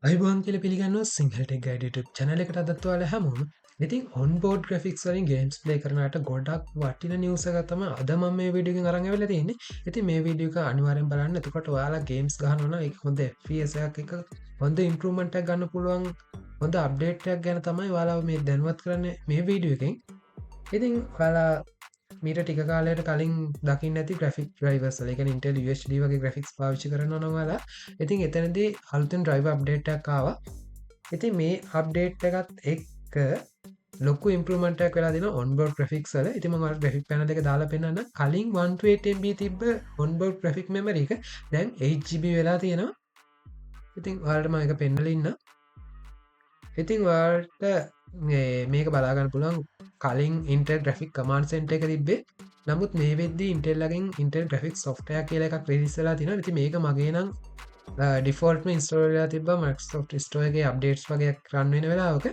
ආයුබෝවන් කියලා පිළිගන්නවා Sinhala tech guide YouTube channel එකට අදත් ඔයාලා හැමෝම. ඉතින් ඔන් බෝඩ් ග්‍රැෆික්ස් වලින් ගේම්ස් ප්ලේ කරන අයට ගොඩක් වටින නිවුස් එකක් තමයි අද මම මේ වීඩියෝ එකෙන් අරන් ඇවිල්ලා තියෙන්නේ. ඉතින් මේ වීඩියෝ එක අනිවාර්යෙන් බලන්න. එතකොට ඔයාලා ගේම්ස් ගහනවා නම් ඒක හොඳ FPS එකක් එක්ක හොඳ ඉම්ප්‍රූව්මන්ට් එකක් ගන්න පුළුවන් හොඳ අප්ඩේට් එකක් ගැන තමයි ඔයාලාව මේ දැනුවත් කරන්නේ මේ වීඩියෝ එකෙන්. ඉතින් ඔයාලා මීට ටික කාලයකට කලින් දකින්න ඇති ග්‍රැෆික් ඩ්‍රයිවර්ස් වල, ඒ කියන්නේ Intel UHD වගේ ග්‍රැෆික්ස් පාවිච්චි කරනවා නම් ඔයාලා, ඉතින් එතනදී අලුතෙන් ඩ්‍රයිවර් අප්ඩේට් එකක් ආවා. ඉතින් මේ අප්ඩේට් එකත් එක්ක ලොකු ඉම්ප්‍රූව්මන්ට් එකක් වෙලා දෙනවා ඔන් බෝඩ් ග්‍රැෆික්ස් වල. ඉතින් මම ඔයාලට ග්‍රැෆික් පැනල් එක දාලා පෙන්නන්න. කලින් 128 MB තිබ්බ ඔන් බෝඩ් ග්‍රැෆික් මෙමරි එක දැන් 8 GB වෙලා තියෙනවා. ඉතින් ඔයාලට මම ඒක පෙන්නලා ඉන්න. ඉතින් ඔයාලට මේක බලා ගන්න පුළුවන් කලින් Intel Graphic Command Center එක තිබ්බේ. නමුත් මේ වෙද්දී Intel ලගෙන් Intel Graphics Software කියලා එකක් රිලීස් වෙලා තිනවා. ඉතින් මේක මගේ නම් ඩිෆෝල්ට්ම ඉන්ස්ටෝල් වෙලා තිබ්බා Microsoft Store එකේ අප්ඩේට්ස් වගේ රන් වෙන වෙලාවක.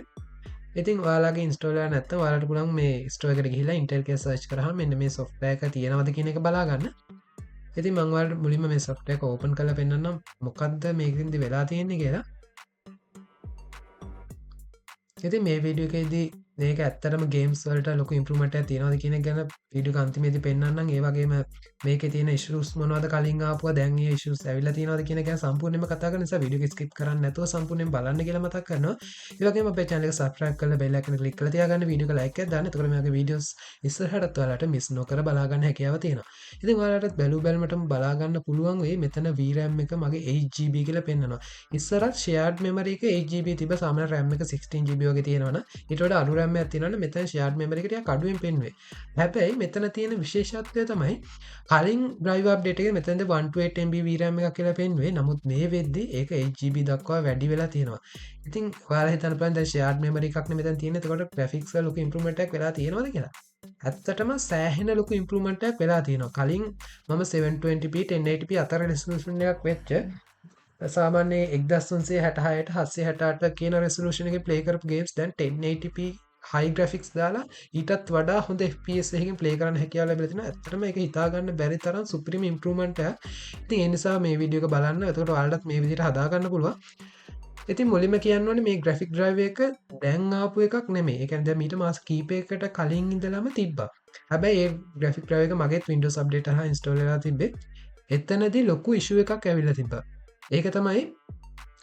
ඉතින් ඔයාලගේ ඉන්ස්ටෝල් වෙලා නැත්නම් ඔයාලට පුළුවන් මේ ස්ටෝර් එකට ගිහිල්ලා Intel කියලා සර්ච් කරාම මෙන්න මේ සොෆ්ට්වෙයාර් එක තියෙනවද කියන එක බලා ගන්න. ඉතින් මම ඔයාලට මුලින්ම මේ සොෆ්ට්වෙයාර් එක ඕපන් කරලා පෙන්නන්නම් මොකද්ද මේකෙන්ද වෙලා තියෙන්නේ කියලා. ඉතින් මේ වීඩියෝ එකේදී මේක ඇත්තටම ගේම්ස් වලට ලොකු ඉම්ප්‍රූව්මන්ට් එකක් තියෙනවද කියන එක ගැන වීඩියෝ එක අන්තිමේදී පෙන්නන්නම්. ඒ වගේම මේකේ තියෙන ඉෂුස් මොනවද කලින් ආපුවා, දැන් ඒ ඉෂුස් ඇවිල්ලා තියෙනවද කියන එක ගැන සම්පූර්ණයෙන්ම කතා කරන නිසා වීඩියෝ එක ස්කිප් කරන්න නැතුව සම්පූර්ණයෙන් බලන්න කියලා මතක් කරනවා. ඒ වගේම අපේ channel එක subscribe කරලා bell icon එක click කරලා තියාගන්න, වීඩියෝ එක like එකක් දාන්න. එතකොට මේ වගේ වීඩියෝස් ඉස්සරහටත් ඔයාලට මිස් නොකර බලා ගන්න හැකියාව තියෙනවා. ඉතින් ඔයාලටත් බැලු බැලමටම බලා ගන්න පුළුවන් වෙයි මෙතන VRAM එක මගේ 8 GB කියලා පෙන්නනවා. ඉස්සරත් shared memory එක 8 GB තිබ්බ. සාමාන්‍ය RAM එක 16 GB වගේ තියෙනවනම්, ඊට වඩා අඩු RAM එකක් තියෙනවනම් මෙතන shared memory එක ටිකක් අඩුවෙන් පෙන්නුවේ. හැබැයි මෙතන තියෙන විශේෂත්වය තමයි කලින් ඩ්‍රයිවර් අප්ඩේට් එකේ මෙතනද 128 MB VRAM එකක් කියලා පෙන්නුවේ. නමුත් මේ වෙද්දි ඒක 8 GB දක්වා වැඩි වෙලා තියෙනවා. ඉතින් ඔයාලා හිතන්න පුළුවන් දැන් shared memory එකක් නේ මෙතන තියෙන්නේ. එතකොට graphics වල ලොකු ඉම්ප්‍රූව්මන්ට් එකක් වෙලා තියෙනවද කියලා. ඇත්තටම සෑහෙන ලොකු ඉම්ප්‍රූව්මන්ට් එකක් වෙලා තියෙනවා. කලින් මම 720p 1080p අතර රෙසොලූෂන් එකක් වෙච්ච සාමාන්‍ය 1366ට 768 කියන රෙසොලූෂන් එකේ ප්ලේ කරපු ගේම්ස් දැන් 1080p හයි ග්‍රැෆික්ස් දාලා ඊටත් වඩා හොඳ FPS එකකින් ප්ලේ කරන්න හැකියාව ලැබිලා තිනවා. ඇත්තටම ඒක හිතා ගන්න බැරි තරම් සුපිරිම ඉම්ප්‍රූව්මන්ට් එකක්. ඉතින් ඒ නිසා මේ වීඩියෝ එක බලන්න. එතකොට ඔයාලටත් මේ විදිහට හදා ගන්න පුළුවන්. ඉතින් මුලින්ම කියන්න ඕනේ මේ ග්‍රැෆික් ඩ්‍රයිවර් එක දැන් ආපු එකක් නෙමෙයි. ඒ කියන්නේ දැන් මීට මාස කීපයකට කලින් ඉඳලම තිබ්බා. හැබැයි ඒ ග්‍රැෆික් ඩ්‍රයිවර් එක මගේත් Windows update හරහා ඉන්ස්ටෝල් වෙලා තිබ්බේ. එතනදී ලොකු ඉෂුව එකක් ඇවිල්ලා තිබ්බා. ඒක තමයි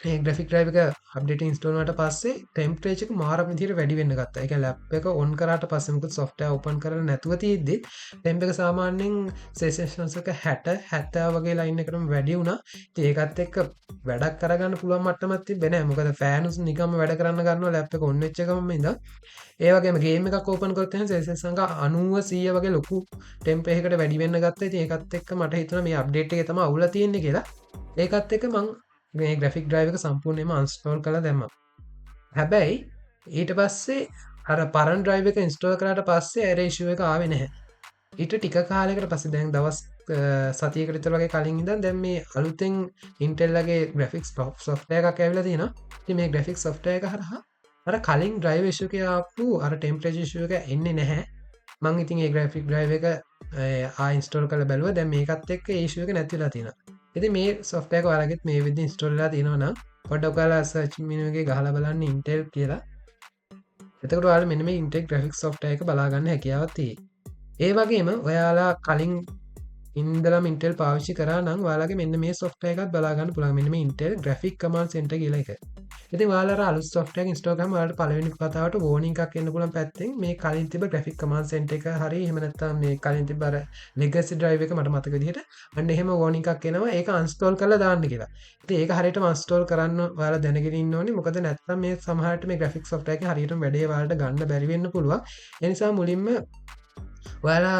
මේ ග්‍රැෆික් ඩ්‍රයිවර් එක අප්ඩේට් ඉන්ස්ටෝල් වුණාට පස්සේ ටෙම්පරේචර් එක මාර විදිහට වැඩි වෙන්න ගත්තා. ඒ කියන්නේ ලැප් එක ඔන් කරාට පස්සේ, මොකද සොෆ්ට්වෙයාර් ඕපන් කරලා නැතුව තියෙද්දි ටෙම්ප් එක සාමාන්‍යයෙන් සෙල්සියස් එක 60 70 වගේ ලයින් එකටම වැඩි වුණා. ඉතින් ඒකත් එක්ක වැඩක් කරගන්න පුළුවන් මට්ටමක් තිබ්බේ නෑ. මොකද ෆෑනුස් නිකම්ම වැඩ කරන්න ගන්නවා ලැප් එක ඔන් වෙච්ච ගමන්ම ඉඳන්. ඒ වගේම ගේම් එකක් ඕපන් කරොත් එහෙනම් සෙල්සියස් අංක 90 100 වගේ ලොකු ටෙම්ප් එකකට වැඩි වෙන්න ගත්තා. ඉතින් ඒකත් එක්ක මට හිතුණා මේ අප්ඩේට් එකේ තමයි අවුල තියෙන්නේ කියලා. ඒකත් එක්ක මං මේ ග්‍රැෆික් ඩ්‍රයිවර් එක සම්පූර්ණයෙන්ම අන්ඉන්ස්ටෝල් කරලා දැම්මා. හැබැයි ඊට පස්සේ අර පරණ ඩ්‍රයිවර් එක ඉන්ස්ටෝල් කරාට පස්සේ අර ඉෂුව එක ආවේ නැහැ. ඊට ටික කාලයකට පස්සේ දැන් දවස් සතියකට විතර වගේ කලින් ඉඳන් දැන් මේ අලුතෙන් Intel ලගේ ග්‍රැෆික්ස් සොෆ්ට්වෙයාර් එකක් ඇවිල්ලා තියෙනවා. ඉතින් මේ ග්‍රැෆික්ස් සොෆ්ට්වෙයාර් එක හරහා අර කලින් ඩ්‍රයිවර් ඉෂුව එකේ ආපු අර ටෙම්පරේචර් ඉෂුව එක එන්නේ නැහැ. මං ඉතින් ඒ ග්‍රැෆික් ඩ්‍රයිවර් එක ආ ඉන්ස්ටෝල් කරලා බැලුවා. දැන් මේකත් එක්ක ඒ ඉෂුව එක නැති වෙලා තියෙනවා. ඉතින් මේ සොෆ්ට්වෙයාර් එක ඔයාලගෙත් මේ විදිහට ඉන්ස්ටෝල් වෙලා තියෙනවා නම් පොඩ්ඩක් ඔයාලා සර්ච් මෙනු එකේ ගහලා බලන්න Intel කියලා. එතකොට ඔයාලා මෙන්න මේ Intel graphics software එක බලා ගන්න හැකියාවක් තියෙයි. ඒ වගේම ඔයාලා කලින් ඉඳලම Intel පාවිච්චි කරා නම් ඔයාලගේ මෙන්න මේ සොෆ්ට්වෙයාර් එකත් බලා ගන්න පුළුවන්. මෙන්න මේ Intel Graphic Command Center කියලා එක. ඉතින් ඔයාලා අර අලුත් සොෆ්ට්වෙයාර් එක ඉන්ස්ටෝල් කරාම ඔයාලට පළවෙනි වතාවට වෝනින් එකක් එන්න පුළුවන් පැත්තෙන් මේ කලින් තිබ්බ Graphic Command Center එක හරි එහෙම නැත්නම් මේ කලින් තිබ්බ අර Legacy drive එක මට මතක විදිහට අන්න එහෙම වෝනින් එකක් එනවා, ඒක අන්ස්ටෝල් කරලා දාන්න කියලා. ඉතින් ඒක හරියටම අන්ස්ටෝල් කරන්න ඔයාලා දැනගෙන ඉන්න ඕනේ. මොකද නැත්නම් මේ සමහරට මේ ග්‍රැෆික් සොෆ්ට්වෙයාර් එකේ හරියටම වැඩේ ඔයාලට ගන්න බැරි වෙන්න පුළුවන්. ඒ නිසා මුලින්ම ඔයාලා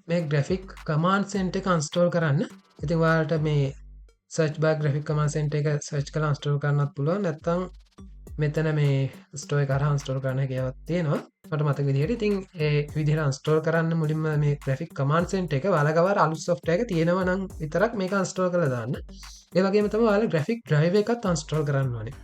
මේ ග්‍රැෆික් කමාන්ඩ් සෙන්ටර් එක අන්ස්ටෝල් කරන්න. ඉතින් ඔයාලට මේ search bar graphic command centre එක සර්ච් කරලා අන්ස්ටෝල් කරන්නත් පුළුවන්. නැත්නම් මෙතන මේ ස්ටෝර් එක හරහා අන්ස්ටෝල් කරන්න හැකියාවක් තියෙනවා. මට මතක විදිහට. ඉතින් ඒ විදිහට අන්ස්ටෝල් කරන්න මුලින්ම මේ ග්‍රැෆික් කමාන්ඩ් සෙන්ටර් එක. ඔයාලා ගාව අලුත් සොෆ්ට්වෙයාර් එක තියෙනවා නම් විතරක් මේක අන්ස්ටෝල් කරලා දාන්න. ඒ වගේම තමයි ඔයාලා ග්‍රැෆික් ඩ්‍රයිවර් එකත් අන්ස්ටෝල් කරන්න ඕනේ.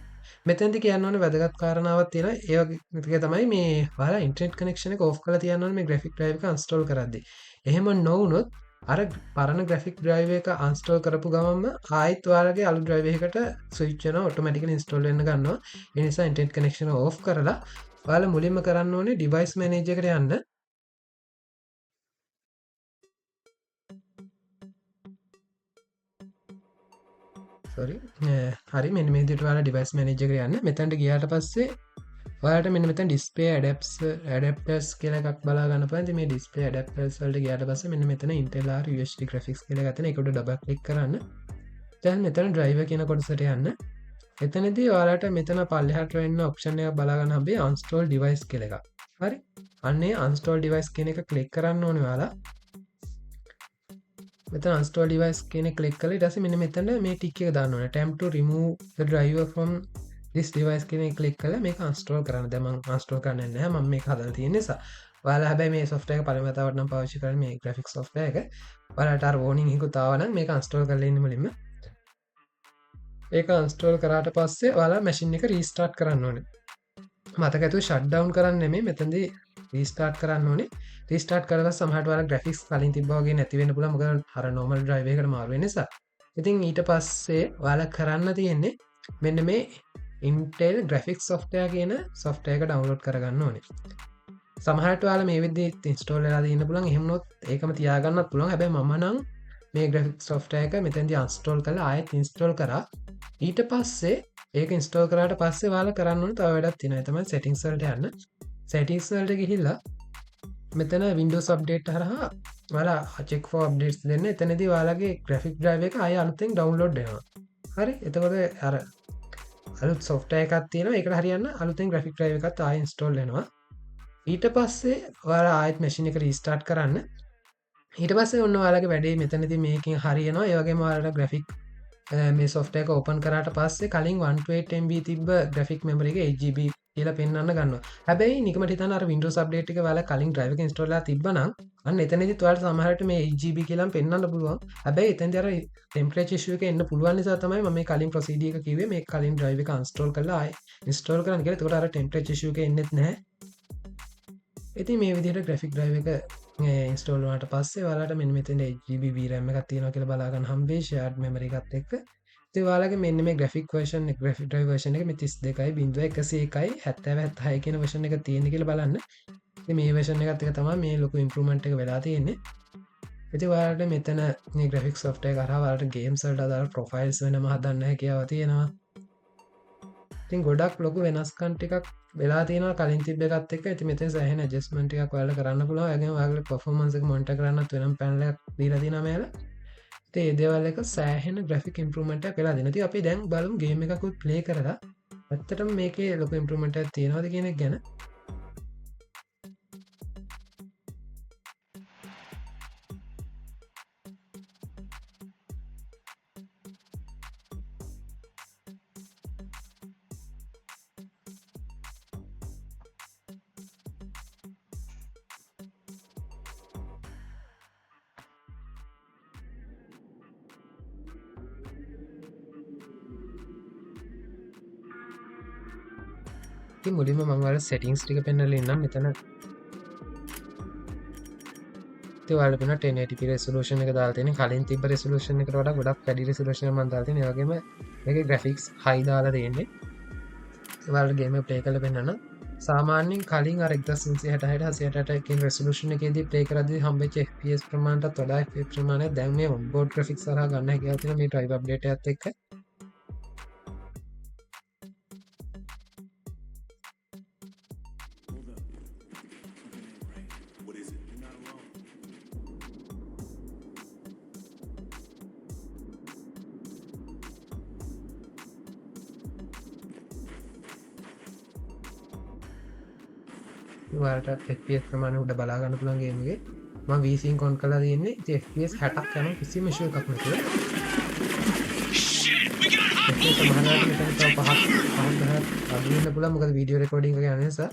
මෙතෙන්දි කියන්න ඕනේ වැදගත් කාරණාවක් තියෙනවා. ඒ වගේ තමයි මේ ඔයාලා ඉන්ටර්නෙට් කනෙක්ෂන් එක ඕෆ් කරලා තියන්න ඕනේ මේ ග්‍රැෆික් ඩ්‍රයිවර් එක අන්ස්ටෝල් කරද්දි. එහෙම නොවුනොත් අර පරණ ග්‍රැෆික් ඩ්‍රයිවර් එක අන්ස්ටෝල් කරපු ගමන්ම ආයෙත් ඔයාලගේ අලුත් ඩ්‍රයිවර් එකට ස්විච් වෙනවා, ඔටෝමැටිකලි ඉන්ස්ටෝල් වෙන්න ගන්නවා. ඒ නිසා ඉන්ටර්නෙට් කනෙක්ෂන් එක ඕෆ් කරලා ඔයාලා මුලින්ම කරන්න ඕනේ ඩිවයිස් මැනේජර් එකට යන්න. සෝරි, හරි, මෙන්න මේ විදිහට ඔයාලා ඩිවයිස් මැනේජර් එකට යන්න. මෙතනට ගියාට පස්සේ ඔයාලට මෙන්න මෙතන ඩිස්ප්ලේ ඇඩැප්ටර්ස් කියලා එකක් බලා ගන්න පුළුවන්. ඉතින් මේ ඩිස්ප්ලේ ඇඩැප්ටර්ස් වලට ගියාට පස්සේ මෙන්න මෙතන Intel R UHD graphics කියලා එකක් තියෙනවා. ඒකට ඩබල් ක්ලික් කරන්න. දැන් මෙතන ඩ්‍රයිවර් කියන කොටසට යන්න. එතනදී ඔයාලට මෙතන පල්ලෙහාට වෙන්න ඔප්ෂන් එකක් බලා ගන්න හම්බෙයි අන්ස්ටෝල් ඩිවයිස් කියලා එකක්. හරි, අන්න ඒ අන්ස්ටෝල් ඩිවයිස් කියන එක ක්ලික් කරන්න ඕනේ ඔයාලා. මෙතන අන්ස්ටෝල් ඩිවයිස් කියන එක ක්ලික් කරලා ඊට පස්සේ මෙන්න මෙතන මේ ටික් එක දාන්න ඕනේ. Attempt to remove the driver from this device කියන එක ක්ලික් කරලා මේක අන්ස්ටෝල් කරන්න. දැන් මං අන්ස්ටෝල් කරන්නේ නැහැ, මම මේක හදලා තියෙන නිසා. ඔයාලා හැබැයි මේ සොෆ්ට්වෙයාර් එක පළවෙනි වතාවට නම් පාවිච්චි කරන්නේ මේ ග්‍රැෆික්ස් සොෆ්ට්වෙයාර් එක. ඔයාලට අර වෝනින් එකකුත් ආවා නම් මේක අන්ස්ටෝල් කරලා ඉන්න මුලින්ම. ඒක අන්ස්ටෝල් කරාට පස්සේ ඔයාලා මැෂින් එක රීස්ටාර්ට් කරන්න ඕනේ. මතක ඇතුව ෂට් ඩවුන් කරන්න නෙමෙයි, මෙතනදී රීස්ටාර්ට් කරන්න ඕනේ. රීස්ටාර්ට් කරලා සමහරට ඔයාලා ග්‍රැෆික්ස් කලින් තිබ්බා වගේ නැති වෙන්න පුළුවන්, මොකද අර නෝමල් ඩ්‍රයිවර් එකට මාරු වෙන නිසා. ඉතින් ඊට පස්සේ ඔයාලා කරන්න තියෙන්නේ මෙන්න මේ Intel graphics software කියන software එක ඩවුන්ලෝඩ් කරගන්න ඕනේ. සමහරට ඔයාලා මේ විදිහට ඉන්ස්ටෝල් වෙලා තියෙන්න පුළුවන්. එහෙම වුණොත් ඒකම තියාගන්නත් පුළුවන්. හැබැයි මම නම් මේ graphics software එක මෙතනදී අන්ස්ටෝල් කරලා ආයෙත් ඉන්ස්ටෝල් කරා. ඊට පස්සේ ඒක ඉන්ස්ටෝල් කරාට පස්සේ ඔයාලා කරන්න ඕනේ තව වැඩක් තියෙනවා. ඒ තමයි settings වලට යන්න. settings වලට ගිහිල්ලා මෙතන Windows update හරහා ඔයාලා check for updates දෙන්න. එතනදී ඔයාලගේ graphic driver එක ආයෙ අලුතෙන් ඩවුන්ලෝඩ් වෙනවා. හරි, එතකොට අර අලුත් software එකක් තියෙනවා. ඒකට හරියන්න අලුතෙන් graphic driver එකත් ආයෙ ඉන්ස්ටෝල් වෙනවා. ඊට පස්සේ ඔයාලා ආයෙත් මැෂින් එක රීස්ටාර්ට් කරන්න. ඊට පස්සේ ඔන්න ඔයාලගේ වැඩේ මෙතනදී මේකෙන් හරියනවා. ඒ වගේම ඔයාලට graphic මේ software එක ඕපන් කරාට පස්සේ කලින් 128 MB තිබ්බ graphic memory එක 8 GB කියලා පෙන්වන්න ගන්නවා. හැබැයි නිකමට හිතන්න අර Windows update එක ඔයාලා කලින් driver එක install වෙලා තිබ්බනම් අන්න එතනදිත් ඔයාලට සමහරවිට මේ 8 GB කියලා පෙන්වන්න පුළුවන්. හැබැයි එතනදී අර temperature issue එක එන්න පුළුවන් නිසා තමයි මම මේ කලින් procedure එක කිව්වේ, මේ කලින් driver එක uninstall කරලා ආයෙ install කරන්න කියලා. එතකොට අර temperature issue එක එන්නෙත් නැහැ. ඉතින් මේ විදිහට graphic driver එක ඉන්ස්ටෝල් වුණාට පස්සේ ඔයාලට මෙන්න මෙතන 8 GB VRAM එකක් තියෙනවා කියලා බලා ගන්න හම්බෙයි shared memory එකත් එක්ක. ඉතින් ඔයාලගේ මෙන්න මේ graphic version එක, graphic driver version එක මේ තිස් දෙකයි බිංදුවයි එකසිය එකයි හැත්තෑව හැත්තෑහය කියන version එක තියෙන්නේ කියලා බලන්න. ඉතින් මේ version එකත් එක්ක තමයි මේ ලොකු improvement එක වෙලා තියෙන්නේ. ඉතින් ඔයාලට මෙතන මේ graphic software එක හරහා ඔයාලට games වලට අදාළ profiles වෙනම හදන්න හැකියාව තියෙනවා. ඉතින් ගොඩක් ලොකු වෙනස්කම් ටිකක් වෙලා තියෙනවා කලින් තිබ්බ එකත් එක්ක. ඉතින් මෙතන සෑහෙන ඇඩ්ජස්ට්මන්ට් ටිකක් ඔයාලට කරන්න පුළුවන්. ඒ වගේම ඔයාලගේ පර්ෆෝමන්ස් එක මොනිටර් කරන්නත් වෙනම පැනල් එකක් දීලා තියෙනවා මෙයාලා. ඉතින් මේ දේවල් එක සෑහෙන ග්‍රැෆික් ඉම්ප්‍රූව්මන්ට් එකක් වෙලා දෙනවා. ඉතින් අපි දැන් බලමු ගේම් එකකුත් ප්ලේ කරලා ඇත්තටම මේකේ ලොකු ඉම්ප්‍රූව්මන්ට් එකක් තියෙනවද කියන එක ගැන. ඉතින් මුලින්ම මම ඔයාලට සෙටින්ග්ස් ටික පෙන්නලා ඉන්නම් මෙතන. ඉතින් ඔයාලට පේනවා 1080p resolution එක දාලා තියෙන්නේ. කලින් තිබ්බ රෙසොලූෂන් එකට වඩා ගොඩක් වැඩි රෙසොලූෂන් එකක් මම දාලා තියෙන්නේ. ඒ වගේම මේකේ ග්‍රැෆික්ස් හයි දාලා තියෙන්නේ. ඔයාලට ගේම් එක ප්ලේ කරලා පෙන්නන්න. සාමාන්‍යයෙන් කලින් අර එක්දහස් තුන්සිය හැට හයට හසිය හැට අට කියන රෙසොලූෂන් එකේදී ප්ලේ කරද්දී හම්බෙච්ච FPS ප්‍රමාණයටත් වඩා FPS ප්‍රමාණයක් දැන් මේ ඔන්බෝඩ් ග්‍රැෆික්ස් හරහා ගන්න හැකියාව තියෙනවා මේ ඩ්‍රයිව් අප්ඩේට් එකත් එක්ක. ඔයාලට FPS ප්‍රමාණය උඩ බලා ගන්න පුළුවන් ගේම් එකේ. මම VC ඔන් කරලා තියෙන්නේ. ඉතින් FPS 60ක් යනවා කිසිම ඉෂුව එකක් නැතුව. FPS සමහර වෙලාවට මෙතන තව පහක් දහයක් අඩු වෙන්න පුළුවන්, මොකද වීඩියෝ රෙකෝඩින් එක යන නිසා.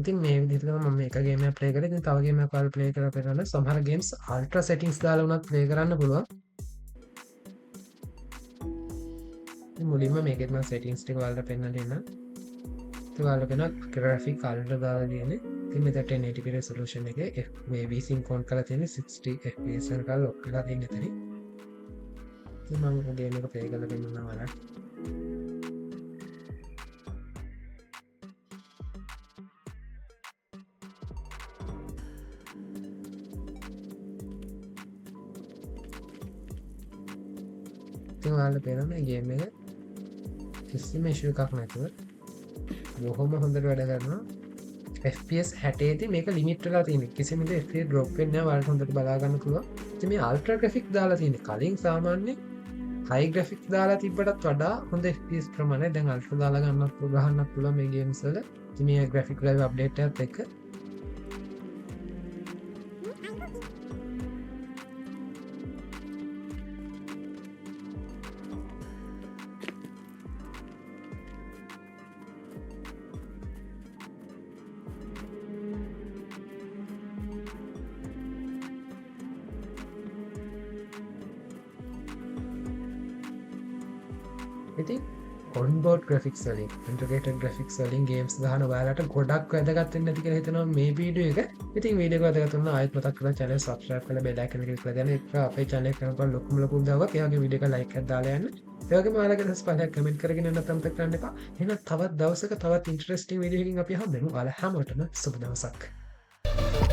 ඉතින් මේ විදිහට තමයි මම එක ගේම් එකක් ප්ලේ කරේ. ඉතින් තව ගේම් එකක් ඔයාලා ප්ලේ කරලා පෙන්නන්න. සමහර ගේම්ස් අල්ට්‍රා සෙටින්ග්ස් දාලා වුණත් ප්ලේ කරන්න පුළුවන්. ඉතින් මුලින්ම මේකෙත් මම සෙටින්ග්ස් ටික ඔයාලට පෙන්නලා දෙන්නම්. ඉතින් ඔයාලා වෙන ග්‍රැෆික් අල්ට්‍රා දාලා තියෙන්නේ. ඉතින් මෙතන 1080p resolution එකේ මේ VSync on කරලා තියෙන්නේ 60 FPS වෙනකල් ලොක් වෙලා තියෙන්නේ එතනින්. ඉතින් මම ගේම් එක ප්ලේ කරලා පෙන්නන්නම් ඔයාලට. ඉතින් ඔයාලට පේනවා මේ ගේම් එක කිසිම ඉෂුව එකක් නැතුව බොහොම හොඳට වැඩ කරනවා. FPS 60 දී මේක ලිමිට් වෙලා තියෙන්නේ. කිසිම දෙයක් FPS drop වෙන්නේ නැහැ. ඔයාලට හොඳට බලා ගන්න පුළුවන්. ඉතින් මේ අල්ට්‍රා ග්‍රැෆික් දාලා තියෙන්නේ. කලින් සාමාන්‍ය හයි ග්‍රැෆික් දාලා තිබ්බටත් වඩා හොඳ FPS ප්‍රමාණය දැන් අල්ට්‍රා දාලා ගහන්නත් පුළුවන් මේ ගේම්ස් වල. ඉතින් මේ ග්‍රැෆික් ලයිව් අප්ඩේට් එකත් එක්ක ඉතින් ඔන්බෝඩ් ග්‍රැෆික්ස් වලින් ඉන්ටග්‍රේටඩ් ග්‍රැෆික්ස් වලින් ගේම්ස් ගහන ඔයාලට ගොඩක් වැදගත් වෙන්න ඇති කියලා හිතනවා මේ වීඩියෝ එක. ඉතින් වීඩියෝ එක වැදගත් වුණා ආයෙත් මතක් කරලා channel subscribe කරලා bell icon එක ක්ලික් කරලා දාන්න. ඒක අපේ channel එකට කරන ලොකුම ලොකු උදව්වක්. ඒ වගේම වීඩියෝ එක like එකක් දාලා යන්න. ඒ වගේම ඔයාලගේ අදහස් පහලක් කමෙන්ට් කරගෙන යන්න අමතක කරන්න එපා. එහෙනම් තවත් දවසක තවත් ඉන්ටරෙස්ටිං වීඩියෝ එකකින් අපි හම්බෙමු. ඔයාලා හැමෝටම සුබ දවසක්.